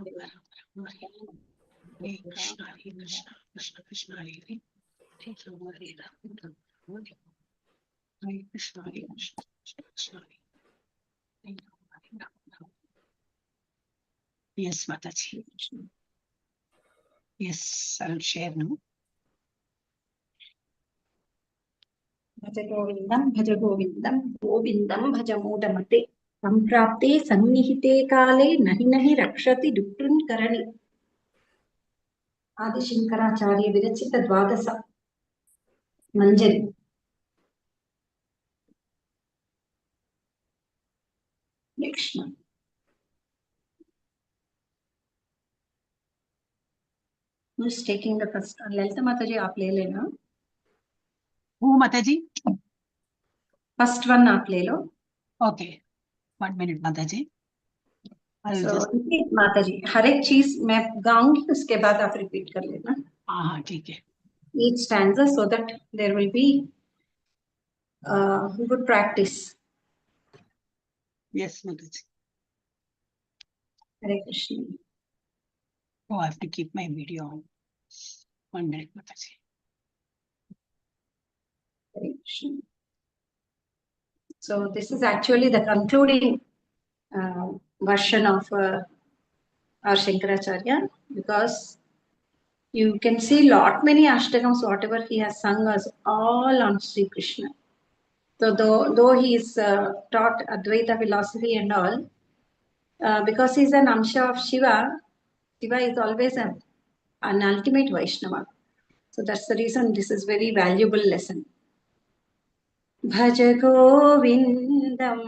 Ram Hare Hare. Krishna Hare Krishna Krishna Krishna Hare Hare. Hare Rama Hare Rama Rama Rama Hare Hare. Krishna Hare Krishna Krishna Krishna Hare Hare. Rama Hare Rama Rama. Yes, Mataji. Yes, I'll share now. भज गोविन्दं भज गोविन्दं गोविन्दं भज मूढमते सम्प्राप्ते सन्निहिते काले नहि नहि रक्षति डुक्रुन् आदि शंकराचार्य विरचित द्वादश मंजरी। Next one. Who's taking the first one? Lalita Mataji, आप ले लेना। Who, Mataji? First one आप ले लो। Okay, 1 minute, Mataji. I'll So, just. repeat, माताजी, हर एक चीज मैं गाऊंगी, उसके बाद आप रिपीट कर लेना। हाँ हाँ ठीक है। Each stanza so that there will be good practice. Yes, Mataji. Hare Krishna. Oh, I have to keep my video on. 1 minute, Mataji. Hare Krishna. So this is actually the concluding version of our Shankaracharya, because you can see lot many ashtakams, whatever he has sung us, all on Sri Krishna. So though he is taught Advaita philosophy and all, because he is an Amsha of Shiva, Shiva is always an ultimate Vaishnava. So that's the reason this is very valuable lesson. Bhaja Govindam,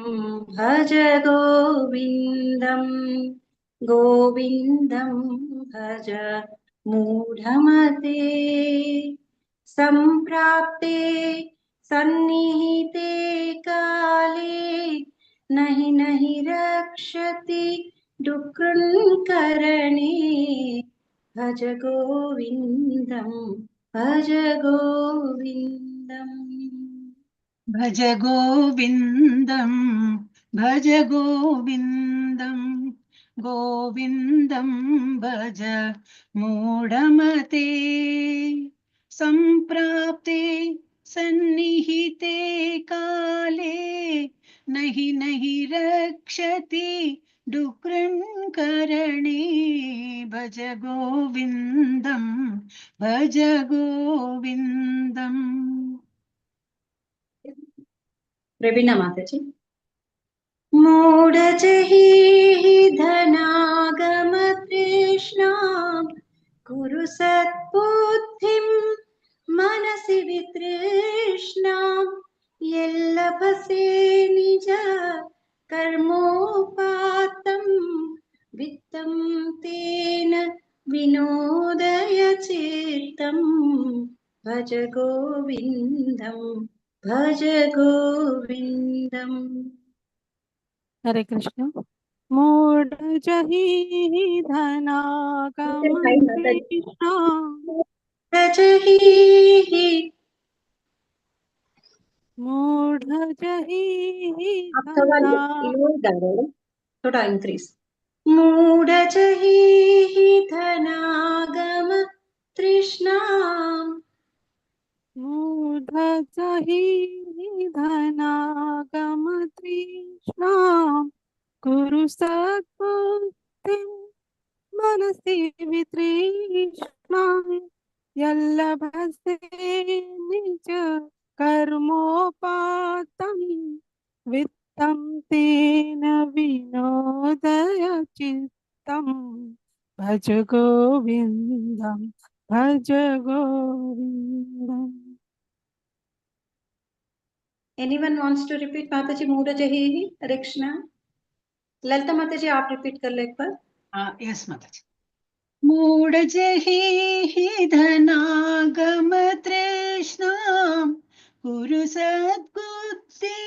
Bhaja Govindam, Govindam Bhaja Moodhamate Samprapte Sannihite Kale Nahi Nahi Rakshati Dukrun Karane Bhaja Govindam, Bhaja Govindam. Bhaja Govindam, Bhaja Govindam, Govindam Bhaja Moodhamate Samprapte Sannihite Kale Nahi Nahi Rakshati Dukrun Karane Bhaja Govindam, Bhaja Govindam. Pravina Mataji. Moodhajahi dhanagama trishnam Kuru satbuddhim manasi vitrishnam Yellabhase nija karmopatam vittam tena vinodaya chittam Bhaja Govindam, Bhaja Govindam. Hare Krishna. Mood जही धनागम कृष्णा जही मूढ़ जही आप थोड़ा लो डालो, थोड़ा increase. मूढ़ जही धनागम तृष्णा मूढ़ जही धनागम तृष्णा कुरु सद्बुद्धिं मनसि वितृष्णां यल्लभसे निज कर्मोपातं वित्तं तेन विनोदय चित्तं भज गोविन्दं भज गोविन्दम्। Anyone wants to repeat Mataji Moodha Jahi Hare Krishna? Lalita Mataji आप रिपीट कर लो एक बार। यस माताजी। मूढ़ जही धनागम तृष्णां कुरु सद्बुद्धि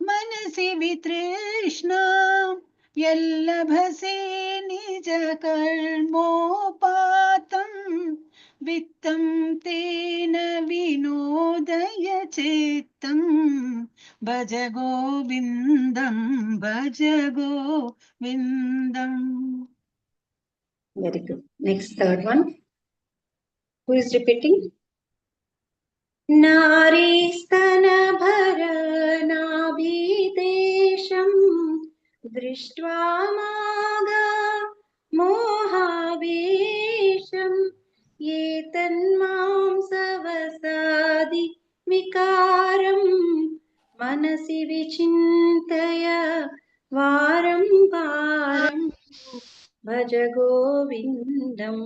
मनसि वितृष्णां यल्लभसे निज कर्मोपातं वित्तं तेन विनोदय चित्तं भज गोविन्दं भज गोविन्दम्। Very good. Next, third one. Who is repeating? नारीस्तनभरनाभिदेशं दृष्ट्वा मागा मोहावेशं एतन्मांसवसादि विकारं मनसि विचिन्तय वारं वारं भज गोविन्दं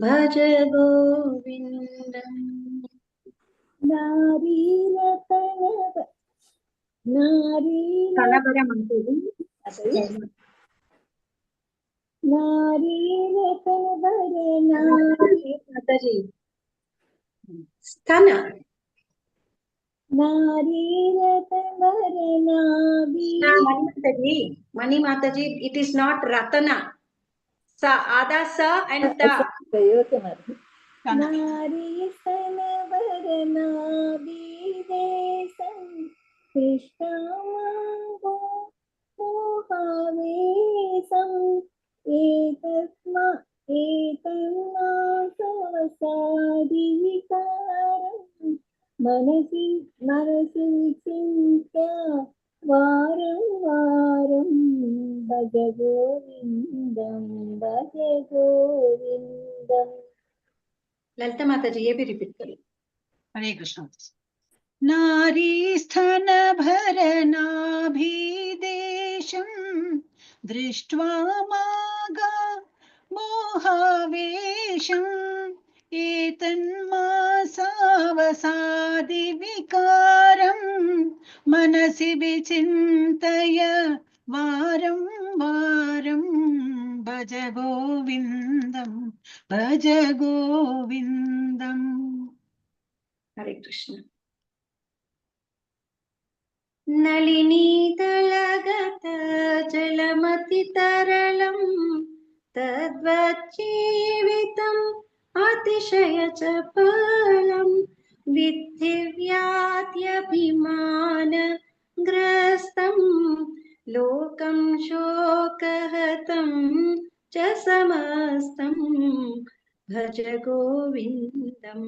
भज गोविन्दम्। नारीरतन नारी नारीरतन भर नारी माताजी, स्तन नारीरतन भर नाभि Mani Mataji, Mani Mataji, it is not Ratana. Sa, Ada, Sa and Ta. Okay Mataji. नारीस्तन भर नाभिदेशं कृष्णमागो मोहावेशं एतस्मा एतन्मासवसादिविकारं मनसि मनसि विचिन्त्य वारं वारं भज गोविन्दं भज गोविन्दम्। ललिता माताजी, ये भी रिपीट करो। हरे कृष्ण। नारीस्थन भरनाभिदेशं दृष्ट्वा मागा मोहावेशं एतन्मासावसादिविकारं मनसि विचिन्तय वारं वारं भज गोविन्दं भज गोविन्दम्। हरे कृष्ण। नलिनीदलगत जलमतितरलं तद्वज्जीवितम् अतिशयचपलं विद्धिव्याध्यभिमानग्रस्तं लोकं शोकहतं च समस्तं भज गोविन्दं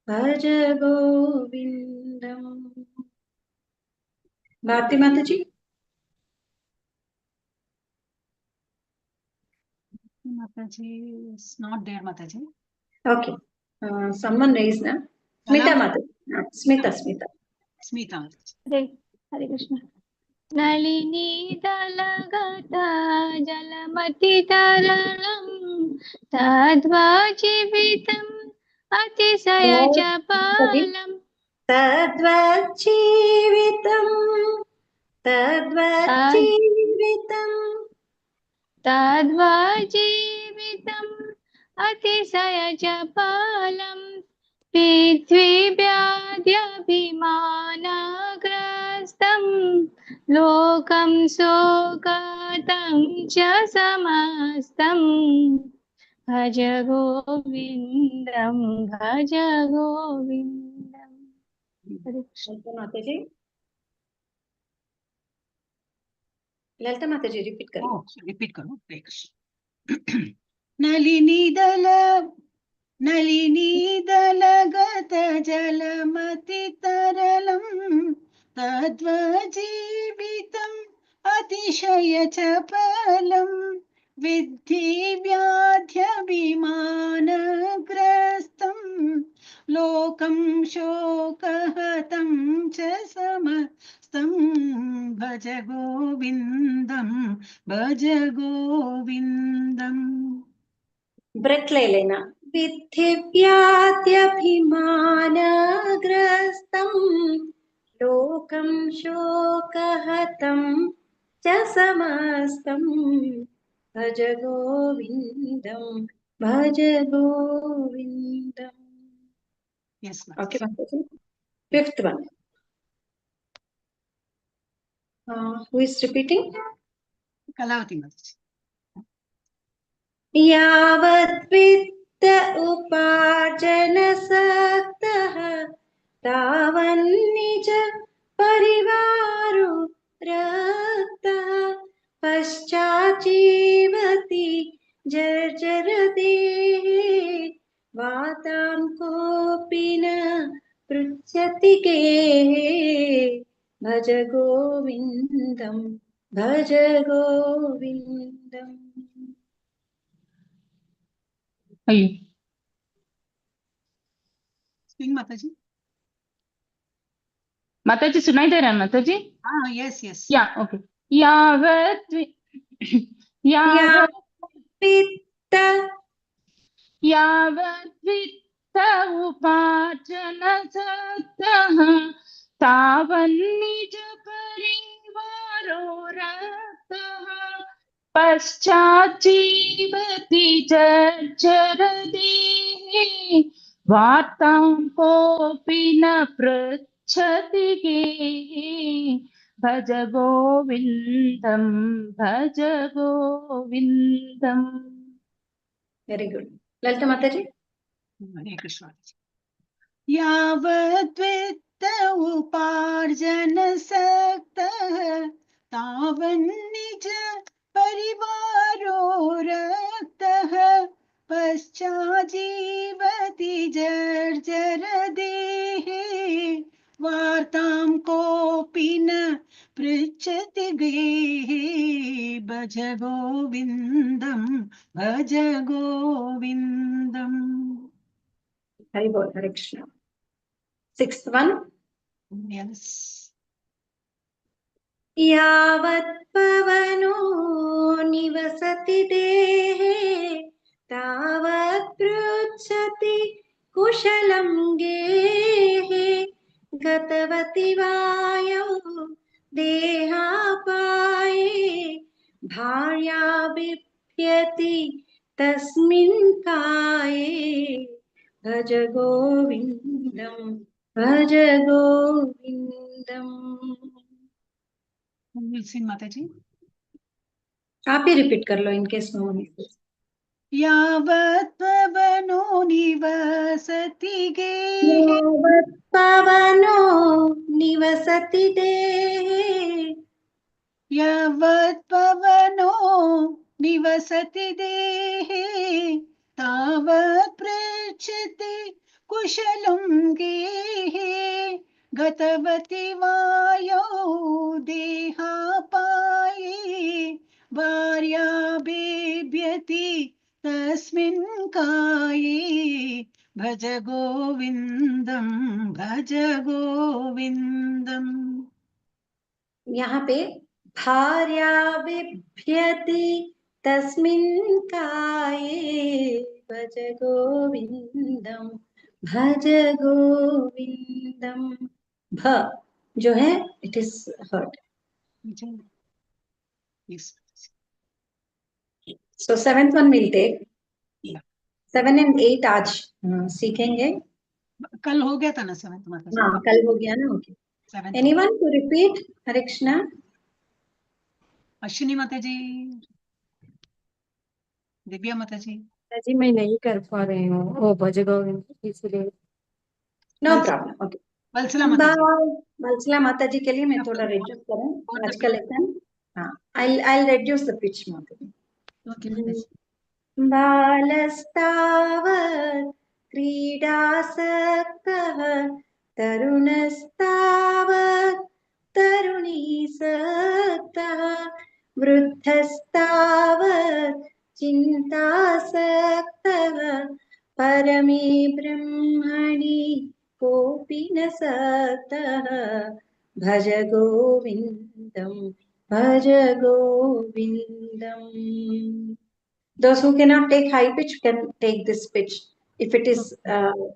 भज गोविन्दम्। भारती माताजी। Mataji is not there, Mataji. Okay. Someone raised na? Smita Mataji. Smita, Smita. Smita Mataji. Hare Hare Krishna. Nalini दलगत जलमति तरलं तद्वजीवितम् अतिशय चपलं तद्वज्जीवितं तद्वज्जीवितं तद्वजीवितम् अतिशय चपलं पृथ्वीव्याध्यभिमानग्रस्तं लोकं शोकतं च समस्तं भज गोविन्दं भज गोविन्दम्। हरे कृष्ण। ललिता माताजी, ललिता माताजी रिपीट करो। Oh, रिपीट करो। हरे कृष्ण। नलिनी दल नलिनी दलगत जलमति तरलं तद्वजीवितम् अतिशय चपलं विद्धि व्याध्यभिमानग्रस्तं लोकं शोकहतं च समस्तं भज गोविन्दं भज गोविन्दम्। ब्रेथ ले लेना। विद्धि व्याध्यभिमानग्रस्तं लोकं शोकहतं च समस्तं भज गोविन्दं भज गोविन्दम्। Yes, ma'am. Okay, Mataji. Fifth one. Who is repeating? Kalavati Mataji. यावद्वित्त उपार्जनसक्तः तावन्निज परिवारो रक्तः पश्चाज्जीवति जर्जरदेहे वातां कोऽपि न पृच्छति गेहे। भज गोविन्दं भज गोविन्दम्। अय्यो। Sing Mataji. माताजी सुनाई दे रहा है माताजी? हाँ, yes, yes. या ओके। यावत् यावत् वित्त यावद्वित्त उपार्जनसक्तः तावन्निज परिवारो रक्तः पश्चाज्जीवति जर्जरदेहे वार्तां कोऽपि न पृच्छति गेहे। भज गोविन्दं भज गोविन्दम्। Very good. Lalita Mataji. Hare Krishna. यावद्वित्त उपार्जनसक्तः तावन्निज परिवारो रक्तः पश्चाज्जीवति जर्जरदेहे वार्तां कोऽपि न पृच्छति गेहे। भज गोविन्दं भज गोविन्दम्। Hari Bol, Hare Krishna. Sixth one. Yes. यावत् पवनो निवसति देहे तावत् पृच्छति कुशलं गेहे। गतवति वायौ देहापाये भार्या बिभ्यति तस्मिन् काये। भज गोविन्दं भज गोविन्दम्। Will sing Mataji. आप ही रिपीट कर लो इनकेस नो वन। यावत् पवनो निवसति गेहे यावत् पवनो निवसति देहे यावत् पवनो निवसति देहे तावत् पृच्छति कुशलं गेहे। गतवति वायौ देहापाये भार्या बिभ्यति तस्मिन् काये। भज गोविन्दं भज गोविन्दम्। यहाँ पे भार्या बिभ्यति तस्मिन् काये भज गोविन्दं भज गोविन्दम। भ जो है it is heard. Yes. So seventh one will take. Yeah. 7 and 8 आज सीखेंगे। कल हो गया था ना सेवेंथ माता जी? हाँ, कल हो गया ना। Okay. Seventh. Anyone to repeat? Hare Krishna. Ashwini माता जी, दिव्या माता जी। जी मैं नहीं कर पा रही हूँ वो भज गोविंद, इसलिए। No problem. Okay. Valsala माता जी। वत्सला माता जी के लिए मैं थोड़ा रिड्यूस करूँ आज का लेसन। हाँ, I reduce the pitch माता जी। ओके माता जी। बालस्तावत् क्रीडासक्तः तरुणस्तावत् तरुणीसक्तः वृद्धस्तावत् चिन्तासक्तः परमे ब्रह्मणि कोऽपि न सक्तः। भज गोविन्दं भज गोविन्दम्। Those who cannot take high pitch can take this pitch. If it is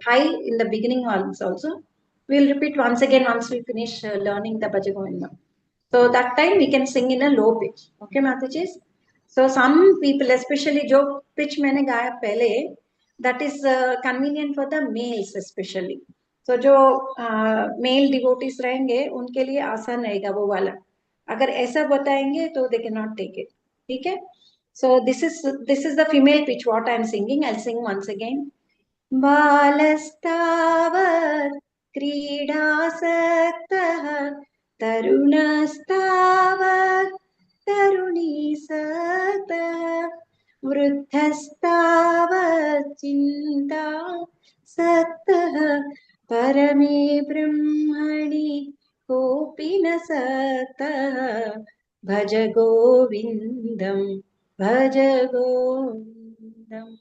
high in the beginning ones also, we'll repeat once again once we finish learning the Bhaja Govindam. So that time we can sing in a low pitch. Okay, Matajis? So some people, especially जो pitch मैंने गाया पहले, that is convenient for the males especially. So जो male devotees रहेंगे उनके लिए आसान रहेगा वो वाला. अगर ऐसा बताएंगे तो they cannot take it. ठीक है? So this is the female pitch what I am singing. I'll sing once again. बालस्तावत् क्रीडासक्तः तरुणस्तावत् तरुणीसक्तः वृद्धस्तावच्चिन्ता सक्तः परमे ब्रह्मणि कोऽपि न सक्तः। भज गोविन्दं भज गोविन्दम्।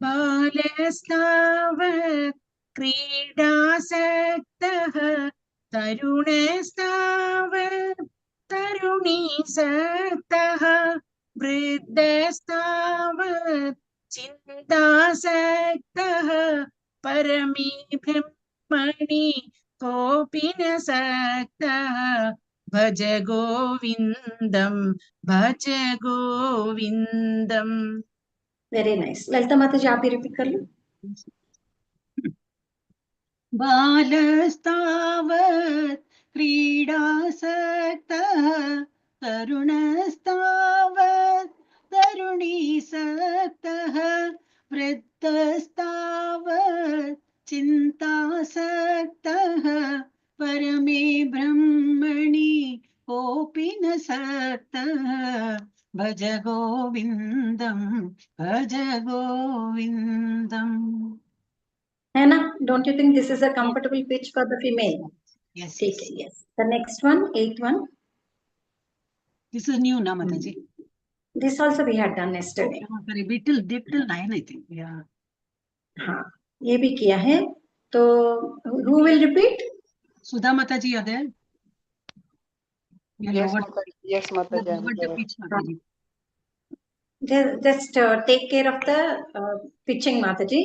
बालस्तावत् क्रीडासक्तः तरुणस्तावत् तरुणीसक्तः वृद्धस्तावत् चिन्तासक्तः परमे ब्रह्मणि कोऽपि न सक्तः। भज गोविन्दं भज गोविन्दम्। Very nice. ललिता माता जी, आप ही रिपीट कर लो। बालस्तावत् क्रीडासक्तः तरुणस्तावत् तरुणीसक्तः वृद्धस्तावत् चिन्तासक्तः परमे ब्रह्मणि कोऽपि न सक्तः। भज गोविन्दं भज गोविन्दम्। है ना? Don't you think this is a comfortable pitch for the female? Yes. ठीक है, yes. The next one, eighth one. This is new, na, Mataji? This also we had done yesterday. Oh, sorry, we till did till 9, I think. Yeah. हाँ, ये भी किया है। तो who will repeat? Sudha Mataji, are there? You Yes, lowered, Mataji. Yes, Mataji, I'm lowered the there. pitch, Mataji. Just take care of the pitching, Mataji.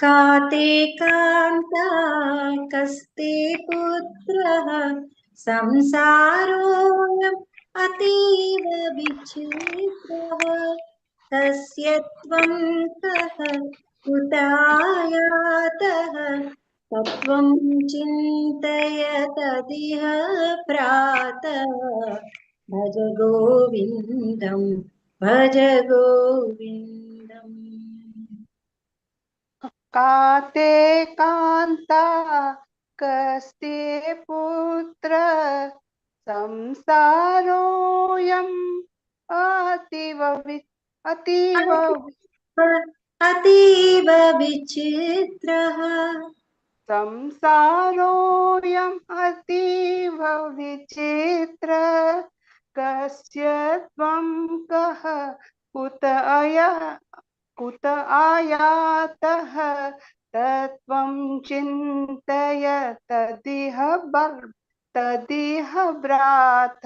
काते कान्ता कस्ते पुत्रः संसारोऽयम् अतीव विचित्रः कस्य त्वं कः कुतायातः तत्त्वं चिन्तय तदिह प्रातः। भज गोविन्दं भज गोविन्दम्। काते कान्ता कस्ते पुत्र संसारोऽयम् अतीव अतीव अतीव विचित्रः। संसारोऽयम् अतीव विचित्र कस्य त्वं कः कुत कुत आयातः तत्त्वं चिन्तय तदिह तदिह भ्रात।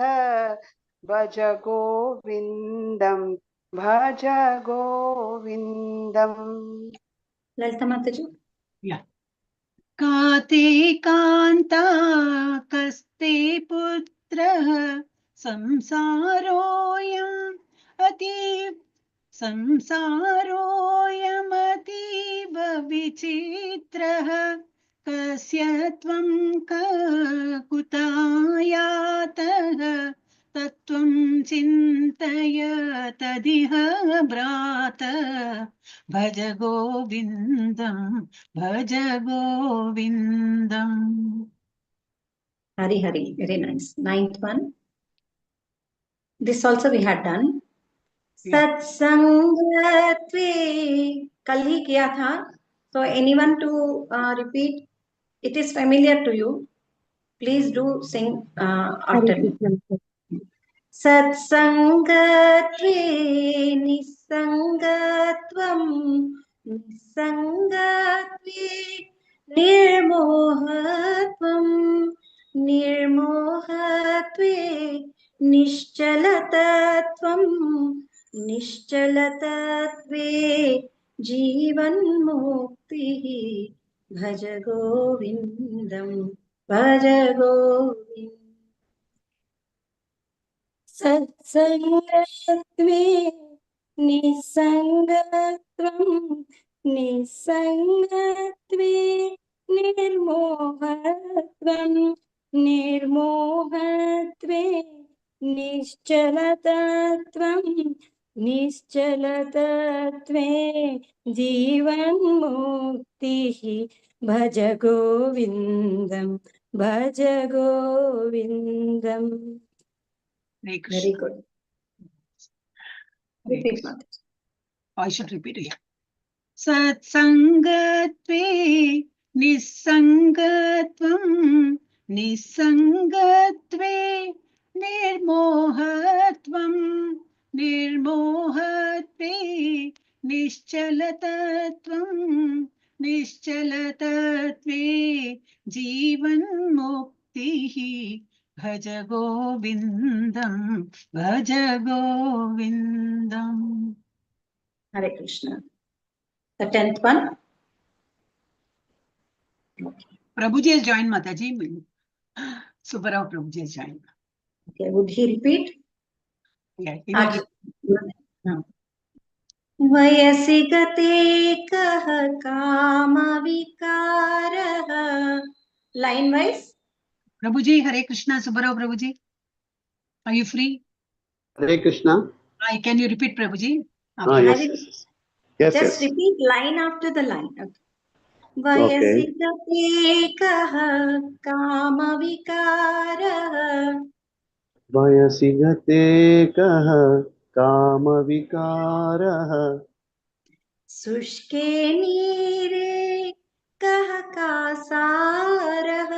भज गोविन्दं भज गोविन्दम्। ललिता माताजी। Yeah. काते कान्ता कस्ते पुत्रः संसारोऽयम् अतीव संसारोऽयमतीव विचित्रः कस्य त्वं कुतायातः तत्त्वं चिन्तय तदिह भ्रात। भज गोविन्दं भज गोविन्दम्। Hari Hari, very nice. Ninth one. This also we had done. Yeah. सत्संगत्वे कल ही किया था. So anyone to repeat? It is familiar to you. Please do sing after me. सत्संगत्वे निस्संगत्वं निस्संगत्वे निर्मोहत्वं निर्मोहत्वे निश्चलतत्त्वं निश्चलतत्त्वे जीवन्मुक्तिः। भज गोविन्दं भज गोविन्दम्। सत्संगत्वे निस्संगत्वं निस्संगत्वे निर्मोहत्वं निर्मोहत्वे निश्चलतत्त्वं निश्चलतत्त्वे जीवन्मुक्तिः। भज गोविन्दं भज गोविन्दम्। Hare Krishna. Very good. Repeat, Mataji. I should repeat it. सत्सङ्गत्वे निस्सङ्गत्वं, निस्सङ्गत्वे निर्मोहत्वं, निर्मोहत्वे निश्चलतत्त्वं, निश्चलतत्त्वे जीवन्मुक्तिः। भज गोविन्दं, भज गोविन्दम्। Hare Krishna. The 10th one. Prabhuji has joined, Mataji. Subbarao Prabhuji has joined. Okay, would he repeat? Yeah, he will. वयसि गते कः कामविकारः? Line wise. Prabhuji, Hare Krishna, Subbarao Prabhuji. Are you free? Hare Krishna. Hi, can you repeat, Prabhuji? Ah, I yes, will yes. Just repeat line after the line. Okay. वयसि गते कः कामविकारः? वयसि गते कः कामविकारः? शुष्के नीरे कः कासारः?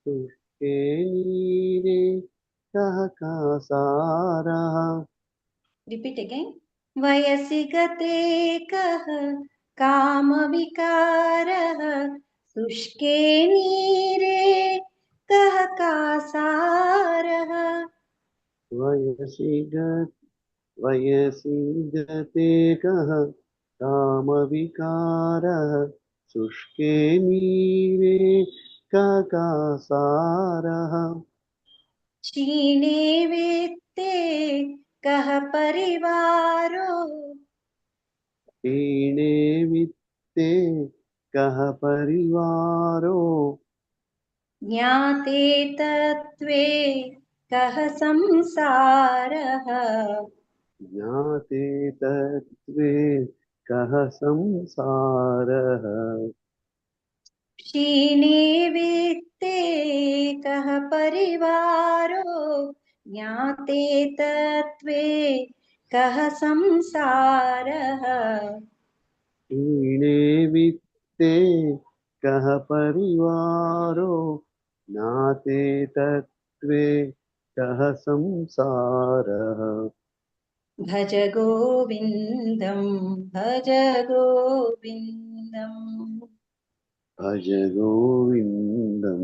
शुष्के नीरे कः कासारः? Repeat again. वयसि गते कः कामविकारः? शुष्के नीरे कः कासारः? वयसि गते कः कामविकारः? शुष्के नीरे कः कासारः? क्षीणे वित्ते कः परिवारो? क्षीणे वित्ते कः परिवारो? ज्ञाते तत्त्वे कः संसारः? ज्ञाते तत्त्वे कः संसारः? क्षीणे वित्ते कः परिवारो? ज्ञाते तत्त्वे कः संसारः? क्षीणे वित्ते कः परिवारो? ज्ञाते तत्त्वे कः संसारः? भज गोविन्दं, भज गोविन्दम्। भज गोविन्दं,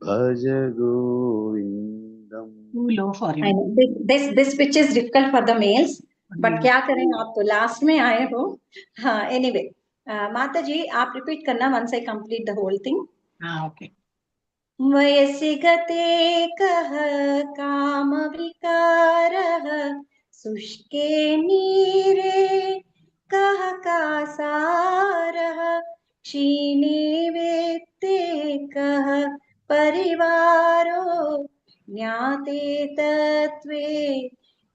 भज गोविन्दम्। Too low for I him. Know this pitch is difficult for the males, but क्या करें, आप तो लास्ट में आए हो। हाँ, एनीवे, माता जी, आप रिपीट करना once I complete the whole thing. Ah, okay. वयसि गते कः कामविकारः? शुष्के नीरे कः कासारः? क्षीणे वित्ते कः परिवारो? ज्ञाते तत्त्वे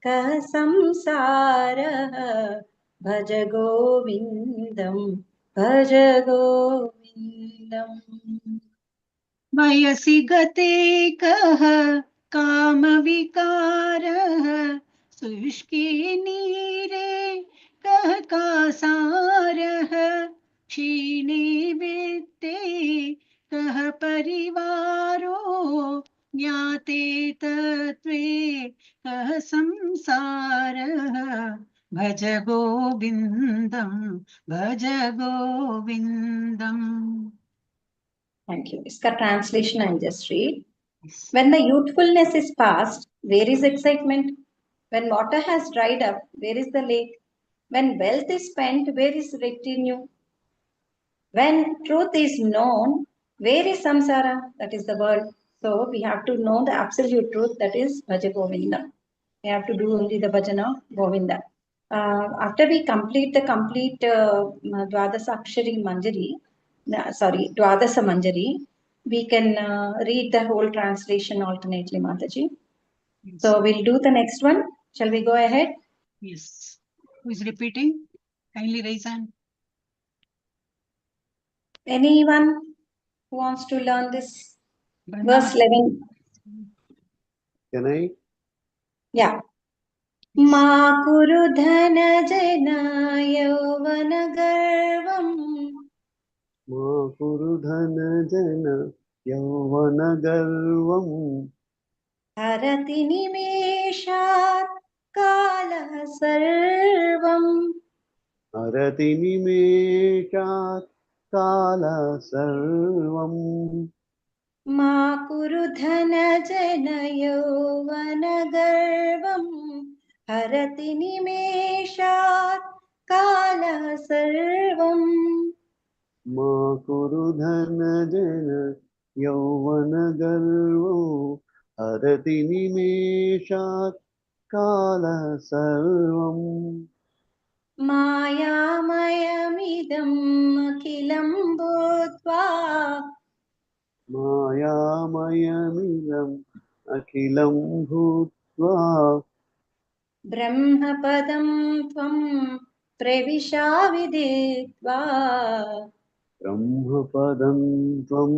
कः संसारः? भज गोविन्दं, भज गोविन्दम्। वयसि गते कः कामविकारः? शुष्के नीरे कः कासारः? क्षीणे वित्ते कः परिवारो? ज्ञाते तत्त्वे कः संसारः? भज गोविन्दं, भज गोविन्दम्। Thank you. इसका translation I'll just read. When the youthfulness is past, where is excitement? When water has dried up, where is the lake? When wealth is spent, where is retinue? When truth is known, where is samsara? That is the world. So we have to know the absolute truth, that is Bhaja Govinda. We have to do only the bhajan of Govinda. After we complete the complete Dwadasakshari Manjari, sorry, Dwadasa Manjari, we can read the whole translation alternately, Mataji. Yes. So we'll do the next one. Shall we go ahead? Yes. Who is repeating? Kindly raise hand. Anyone who wants to learn this? Brahma. Verse 11. Can I? Yeah. मा कुरु धन जन यौवन गर्वम्। मा कुरु धन जन यौवन गर्वम्। हरति निमेषात् कालः सर्वम्। हरति निमेषात् कालः सर्वम्। मा कुरु धन जन यौवन गर्वम् हरति निमेषात् कालः सर्वम्। मा कुरु धन जन यौवन गर्वो हरति निमेषात् कालः सर्वम्। मायामयमिदम् अखिलं भूत्वा। मायामयमिदम् अखिलं भूत्वा। ब्रह्मपदं त्वं प्रविशाविदित्वा। ब्रह्मपदं त्वं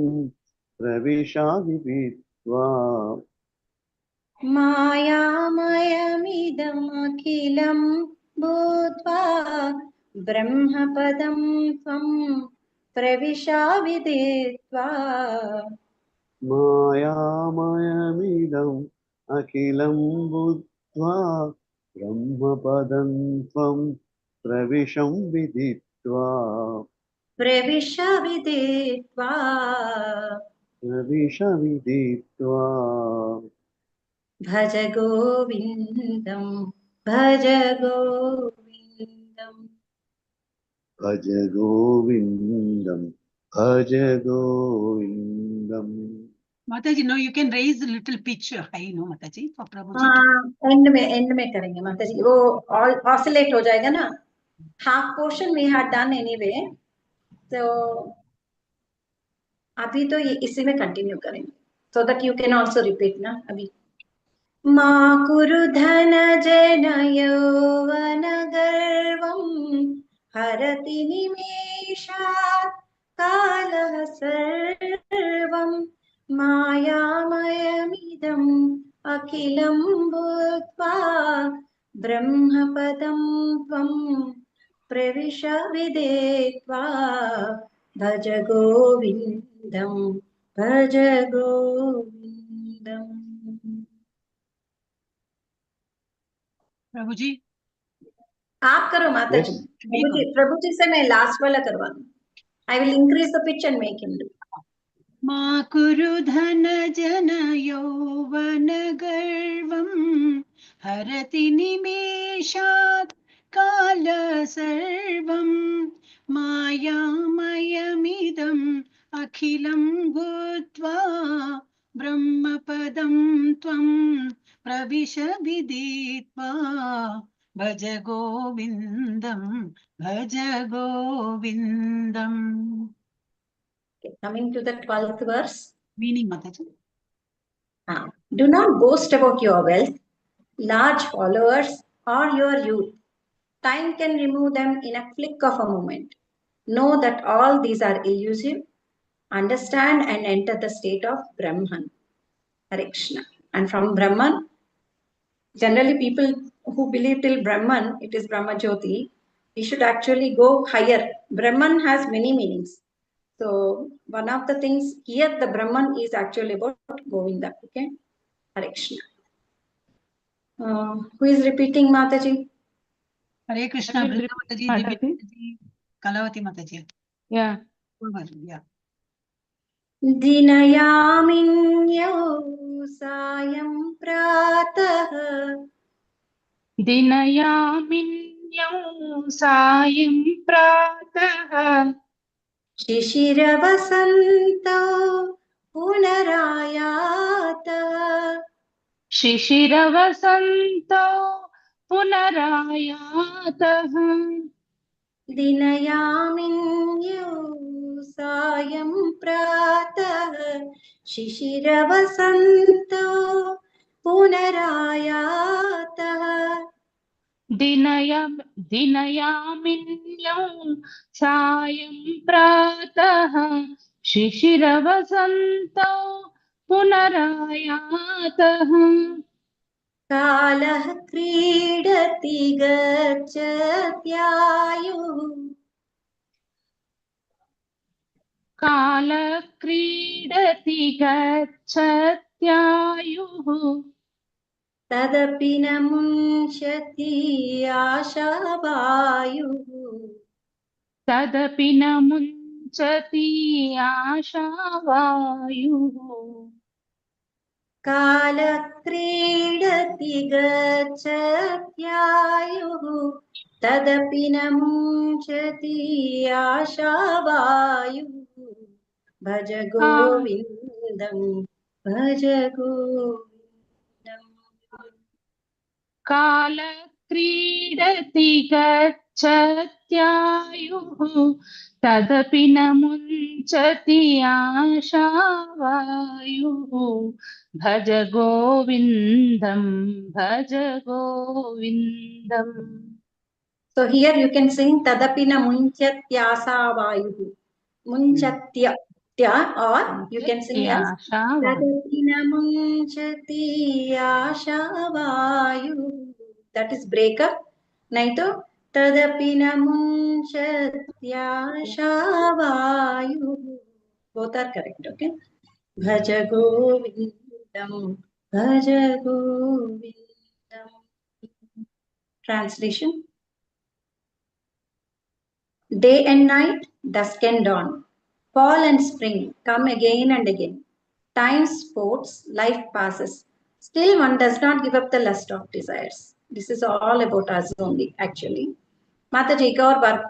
प्रविशाविदित्वा। मायामयमिदमखिलं भूत्वा ब्रह्मपदं त्वं प्रविशाविदित्वा। मायामयमिदम् अखिलं भूत्वा ब्रह्मपदं त्वं प्रविशं विदित्वा। प्रविश विदित्वा। प्रविश विदित्वा। भज गोविन्दं भज गोविन्दम्। भज गोविन्दं भज गोविन्दम्। Mataji, no, you can raise a little pitch high, no, Mataji, for Prabhuji. हाँ, एंड में करेंगे माताजी, वो ऑल ऑसिलेट हो जाएगा ना। Half portion we had done anyway, तो अभी तो ये इसी में कंटिन्यू करेंगे, so that you can also repeat ना। अभी मा कुरु धन जन यौवन गर्वं हरति निमेषात् कालः सर्वं मायामयमिदम् अखिलं भूत्वा ब्रह्मपदं त्वं प्रविश विदित्वा। भज गोविन्दं भज गोविन्दम्। प्रभुजी आप करो माता जी। प्रभु जी, प्रभु जी से मैं लास्ट वाला करवा दूं। I will increase the pitch and make him do. मा कुरु धन जन यौवन गर्वं हरति निमेषात् काल सर्वं मायामयमिदम् अखिलं भूत्वा ब्रह्मपदं त्वं प्रविश विदित्वा। भज गोविन्दं भज गोविन्दम्। Coming to the 12th verse. Meaning, Mataji. Do not boast about your wealth, large followers, or your youth. Time can remove them in a flick of a moment. Know that all these are illusive. Understand and enter the state of Brahman. Hare Krishna. And from Brahman, generally people who believe till Brahman, it is Brahma Jyoti, we should actually go higher. Brahman has many meanings. So one of the things here, the Brahman is actually about Govinda. Okay, Hare Krishna. Who is repeating, Mataji? Hare Krishna, I will Vrinda repeat, Mataji, Mataji. Divya Mataji, Kalavati Mataji. Yeah. Yeah. Dinayaminyo sayam pratah. Dinayaminyo sayam pratah. Shishiravasanto punarayata. Shishiravasanto punarayatah. Dinayaminyo sayam pratah. Shishiravasanto punarayatah. Dinayaminyo sayam pratah. Shishiravasanto punarayatah. कालः क्रीडति गच्छत्यायुः। कालः क्रीडति गच्छत्यायुः। तदपि न मुञ्चति आशावायुः। तदपि न मुञ्चति आशावायुः। कालः क्रीडति गच्छत्यायुः तदपि न मुञ्चति आशावायुः। भज गोविन्दं भज गोविन्दम्। कालः क्रीडति गच्छत्यायुः तदपि न मुञ्चति आशावायुः। भज गोविन्दं भज गोविन्दम्। So here you can sing tadapi na munchatyaasavayuh. Munchatya tya, or you can sing as आशावायुः। tadapi na munchati aashavayuh. That is breakup. Naito tadapi na munchatyaashavayuh. Both are correct, okay? Bhaja Govindam, Bhaja Govindam. Translation. Day and night, dusk and dawn, fall and spring come again and again. Time sports, life passes. Still one does not give up the lust of desires. This is all about us only, actually. Mataji, ek aur baar,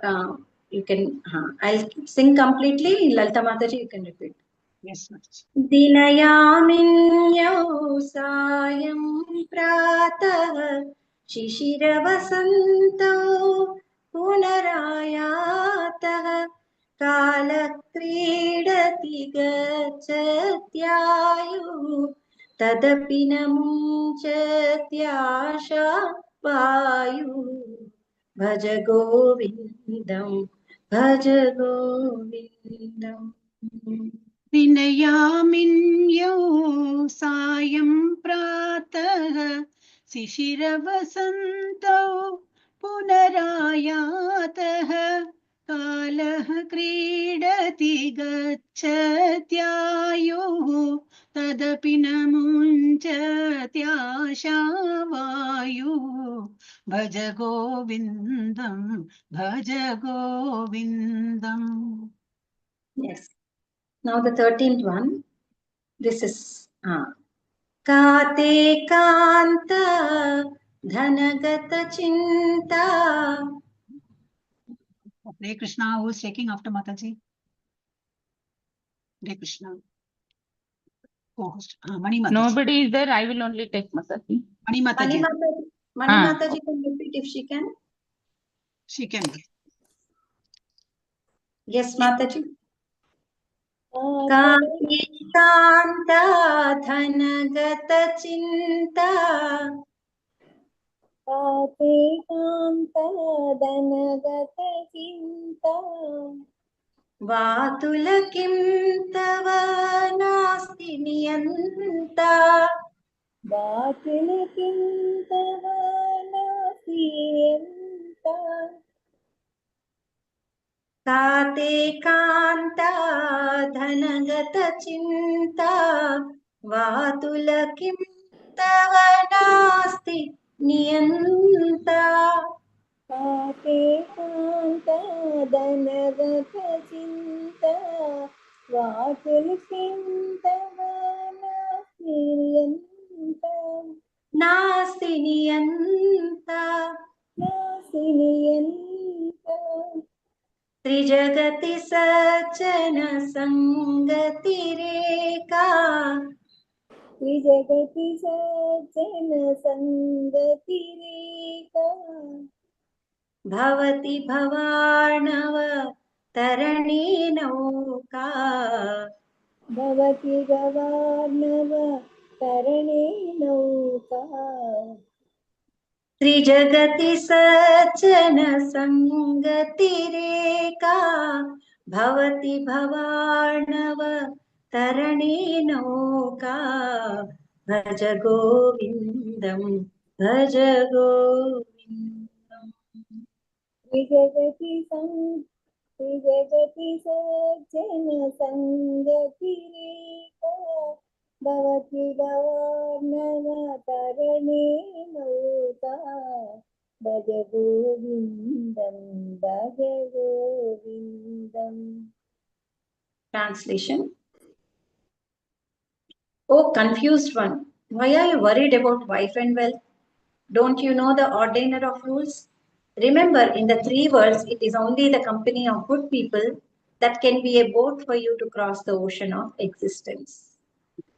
you can, I'll sing completely. Lalita Mataji, you can repeat. Yes, Mataji. Dinayaminyo sayam pratah shishiravasanto punarayatah कालः क्रीडति गच्छत्यायुः तदपि न मुञ्चत्याशा वायुः। भज गोविन्दं भज गोविन्दम्। विनयामिन्यौ सायं प्रातः शिशिरवसन्तौ पुनरायातः कालः क्रीडति गच्छत्यायुः तदपि न मुञ्चत्याशावायुः। भज गोविन्दं भज गोविन्दम्. Yes. Now the 13th one. This is Kate Kanta Dhanagata Chinta. Hare Krishna, who is taking after Mataji? Hare Krishna. Co-host. Mani Mataji. Nobody is there. I will only take Mataji. Mani Mataji. Mani Mataji. Mani Mataji can repeat if she can. She can. Yes, Mataji. Kate Kanta Dhanagata Chinta. Kate Kanta Dhanagata Chinta. Vatula kim tava nasti niyanta. Vatula kim tava nasti niyanta. Kate Kanta Dhanagata Chinta. Vatula kim tava nasti niyanta. Kate Kanta Dhanagata Chinta. Vatula kim tava nasti niyanta. Nasti niyanta. Nasti niyanta. Trijagati sajjana sangati reka. Trijagati sajjana sangati reka. Bhavati bhavarnava tarane nauka. Bhavati bhavarnava tarane nauka. Trijagati sajjana sangati reka. Bhavati bhavarnava tarane nauka. Bhaja govindam भज गोविन्दम्। त्रिजगति त्रिजगति सज्जन सङ्गतिरेका भवति भवार्णव तरणे नौका भज गोविन्दं भज गोविन्दम्। Translation. O confused one, why are you worried about wife and wealth? Don't you know the ordainer of rules? Remember, in the three worlds, it is only the company of good people that can be a boat for you to cross the ocean of existence.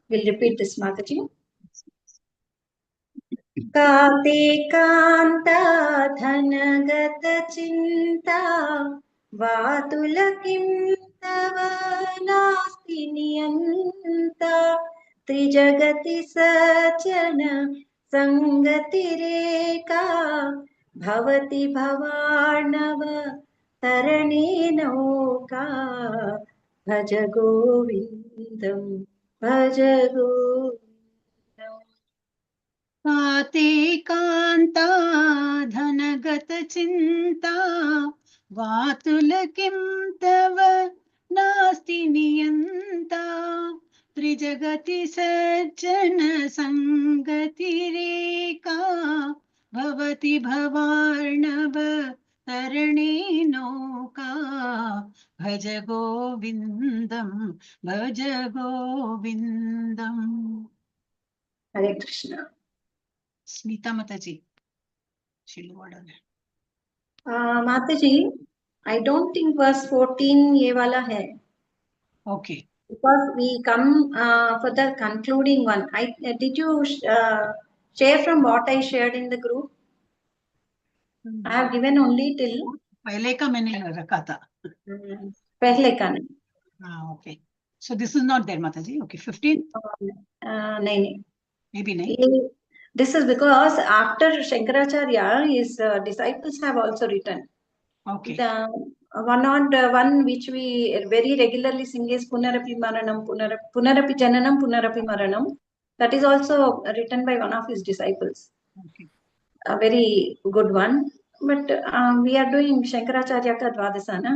We'll repeat this, Mataji. Kate kanta dhanagata chinta vatula kim tava nasti niyanta त्रिजगति सज्जन सङ्गतिरेका भवति भवार्णव तरणे नौका भज गोविन्दं भज गोविन्दम्। काते कान्ता धनगतचिन्ता वातुल किं तव नास्ति नियन्ता त्रिजगति सज्जन सङ्गतिरेका भवति भवार्णव तरणे नौका भज गोविन्दं भज गोविन्दम्। हरे कृष्ण। स्मिता माताजी, शिलवाड़ा। माता जी, I don't think verse 14 ये वाला है। Okay. Because we come for the concluding one. I did you share from what I shared in the group? I have given only till पहले का मैंने रखा था। पहले का नहीं। हाँ, okay. So this is not there, Mataji. Okay, 15? नहीं नहीं। Maybe नहीं। This is because after Shankaracharya, his disciples have also written. Okay. The one on the one which we very regularly sing is Punarapi Maranam, Punarapi Jananam, Punarapi Maranam. That is also written by one of his disciples. Okay. A very good one. But we are doing Shankaracharya ka Dwadasa, na?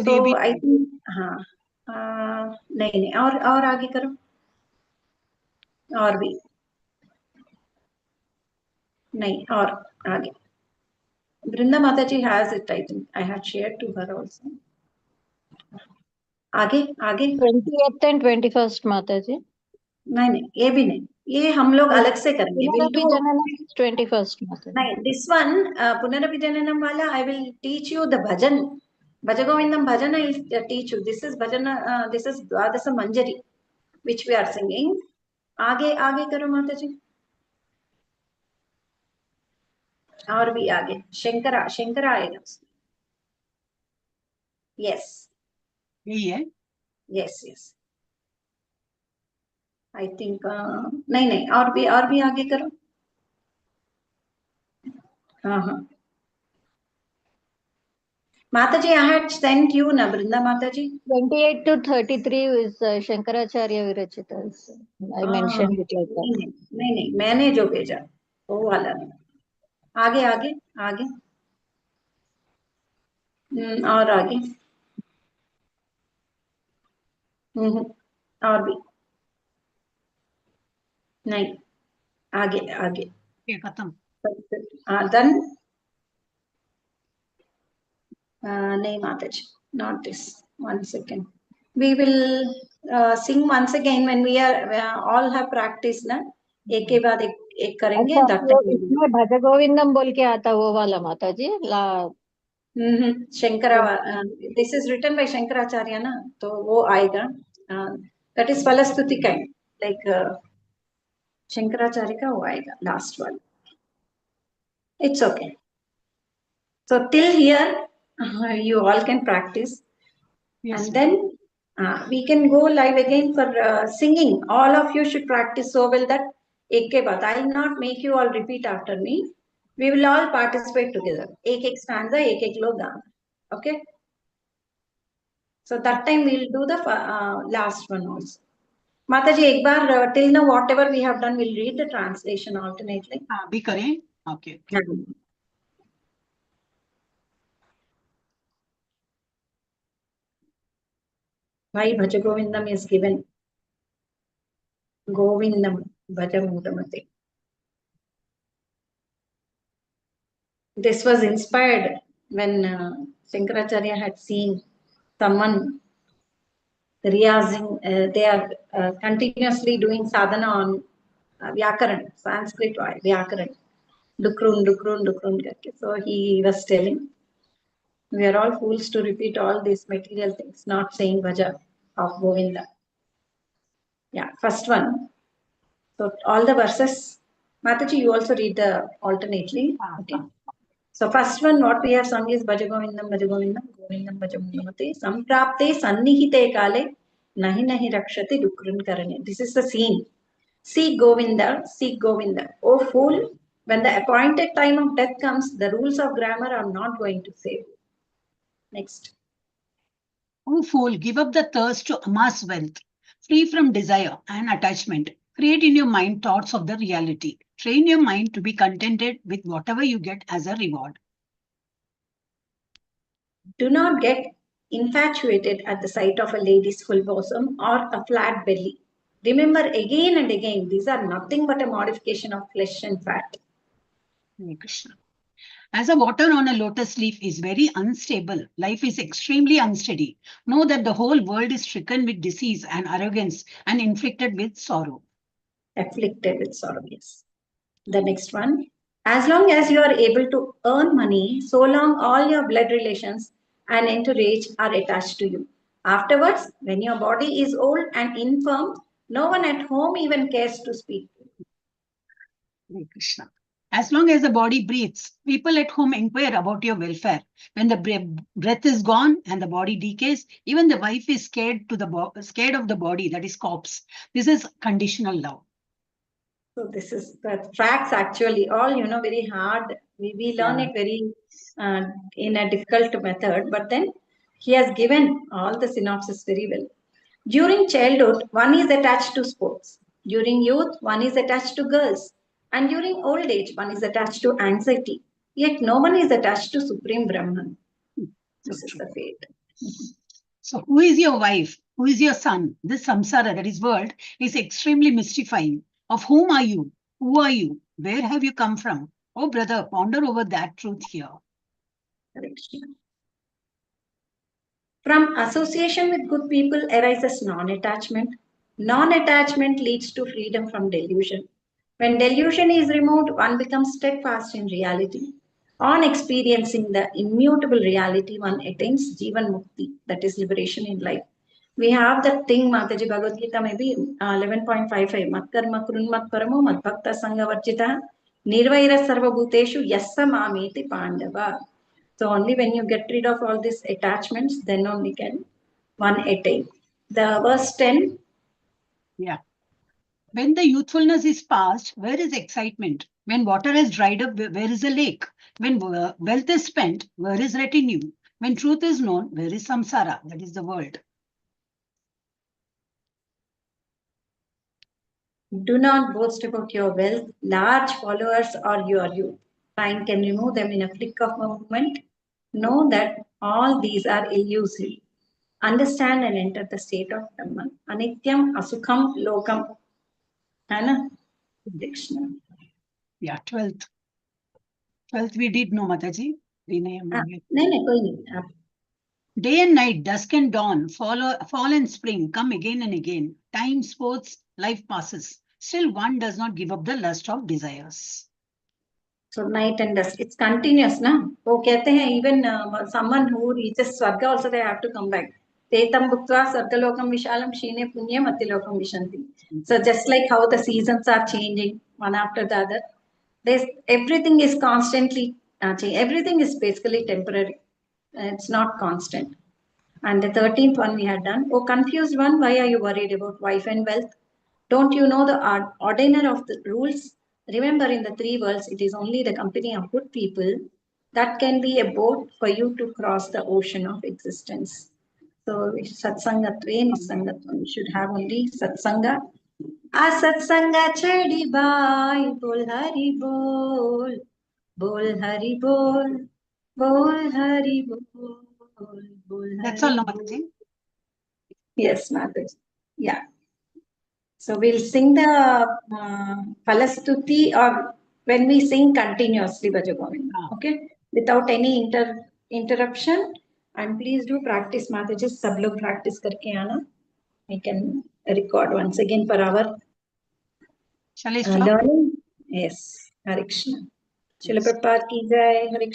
So I think, हाँ, नहीं नहीं, और आगे करो, और भी नहीं, और आगे। Vrinda Mataji has it, I think. I had shared to her also. आगे आगे। 20th and 21st, Mataji. नहीं नहीं, ये भी नहीं, ये हम लोग अलग से करेंगे। पुनरपि जननम 21st, Mataji. नहीं, this one पुनरपि जननम वाला I will teach you the bhajan. Bhaja Govindam bhajan I will teach you. This is bhajan, this is Dwadasa Manjari which we are singing. आगे आगे करो माताजी, और भी आगे। शंकरा, शंकरा आएगा उसमें। यस, यही है। यस यस, I think नहीं नहीं, और भी आगे करो। हाँ हाँ माताजी, I had sent you ना वृंदा माताजी। 28 to 33 is Shankaracharya Virachitas. I mentioned it like that. नहीं नहीं नहीं, मैंने जो भेजा वो वाला नहीं। आगे आगे आगे, और आगे, और भी नहीं, आगे आगे, खत्म। हाँ डन। नहीं माताजी, not this. 1 second, we will sing once again when we are all have practice ना, एक के बाद एक एक करेंगे। अच्छा, इसमें भज गोविंदम बोल के आता वो वाला माताजी ला। Shankara, this is written by Shankaracharya ना, तो वो आएगा। That is फलस्तुति काइंड, लाइक शंकराचार्य का वो आएगा last one. It's okay. So till here you all can practice. Yes, and then we can go live again for singing. All of you should practice so well that एक के बाद, I will not make you all repeat after me. We will all participate together. एक एक stanza, एक एक लोग गाना. Okay? So that time we will do the last one also. Mataji, ek baar, till now, whatever we have done, we'll read the translation alternately. हाँ, भी करें. Okay. Why Bhaja Govindam is given? Govindam Bhaja Mudamate. This was inspired when Shankaracharya had seen someone riyazing, they are continuously doing sadhana on Vyakaran, Sanskrit Vyakaran, Dukrun, Dukrun, Dukrun karke. So he was telling, we are all fools to repeat all these material things, not saying Bhaja of Govinda. Yeah, first one. So all the verses, Mataji, you also read the alternately. Okay. So first one, what we have sung is Bhaja Govindam, Bhaja Govindam, Govindam Bhaja Mudamate, Samprapte Sannihite Kale, Nahi Nahi Rakshati Dukrun Karane. This is the scene. Seek Govinda, seek Govinda. O fool, when the appointed time of death comes, the rules of grammar are not going to save you. Next. O fool, give up the thirst to amass wealth, free from desire and attachment. Create in your mind thoughts of the reality. Train your mind to be contented with whatever you get as a reward. Do not get infatuated at the sight of a lady's full bosom or a flat belly. Remember again and again, these are nothing but a modification of flesh and fat. Hare Krishna. As a water on a lotus leaf is very unstable, life is extremely unsteady. Know that the whole world is stricken with disease and arrogance and inflicted with sorrow. Afflicted with sorrow, yes. The next one. As long as you are able to earn money, so long all your blood relations and entourage are attached to you. Afterwards, when your body is old and infirm, no one at home even cares to speak to you. Hare Krishna. As long as the body breathes, people at home inquire about your welfare. When the breath is gone and the body decays, even the wife is scared of the body, that is corpse. This is conditional love. So this is the facts actually, all, you know, very hard. We learn it very in a difficult method, but then he has given all the synopsis very well. During childhood, one is attached to sports. During youth, one is attached to girls. And during old age, one is attached to anxiety. Yet no one is attached to Supreme Brahman. This is the fate. So who is your wife? Who is your son? This samsara, that is world, is extremely mystifying. Of whom are you? Who are you? Where have you come from? Oh, brother, ponder over that truth here. From association with good people arises non-attachment. Non-attachment leads to freedom from delusion. When delusion is removed, one becomes steadfast in reality. On experiencing the immutable reality, one attains Jivan Mukti, that is liberation in life. We have that thing, Mataji Bhagavad Gita, maybe 11.55, Mat karma kurun mat paramo, mat bhakta sangha varjita, nirvaira sarva bhuteshu yassa mameti pandava. So only when you get rid of all these attachments, then only can one attain. The verse 10. Yeah. When the youthfulness is past, where is excitement? When water has dried up, where is the lake? When wealth is spent, where is retinue? When truth is known, where is samsara? That is the world. Do not boast about your wealth, large followers or your youth. Time can remove them in a flick of a moment. Know that all these are illusory. Understand and enter the state of Brahman. Anityam asukham lokam. Hai Krishna. Yeah, 12th. 12th we did know, Mataji. No, no, Day and night, dusk and dawn, fall and spring, come again and again. Time, sports, life passes. Still one does not give up the lust of desires. So night and dusk, it's continuous, na? वो कहते हैं even someone who reaches Swarga also they have to come back. Tetam bhuktva sargalokam vishalam shine punyam atilokam vishanti. So just like how the seasons are changing one after the other, there's everything is constantly changing. Everything is basically temporary. It's not constant. And the 13th one we had done. Oh, confused one, why are you worried about wife and wealth? Don't you know the ordainer of the rules? Remember, in the three worlds, it is only the company of good people that can be a boat for you to cross the ocean of existence. So satsangatve nissangatvam. We should have only satsanga. Asatsanga chadi bhai, bol hari bol, bol hari bol, bol hari bol, bol That's all, hari no, bol. Mataji. Yes, Mataji. Yeah. So we'll sing the Phalastuti, or when we sing continuously, Bhaja Govinda, okay? Without any interruption. And please do practice, Mataji. Sab log practice karke aana. We can record once again for our Shall I stop? learning. Yes, Hare Krishna. Srila Prabhupada ki jai, Hare Krishna.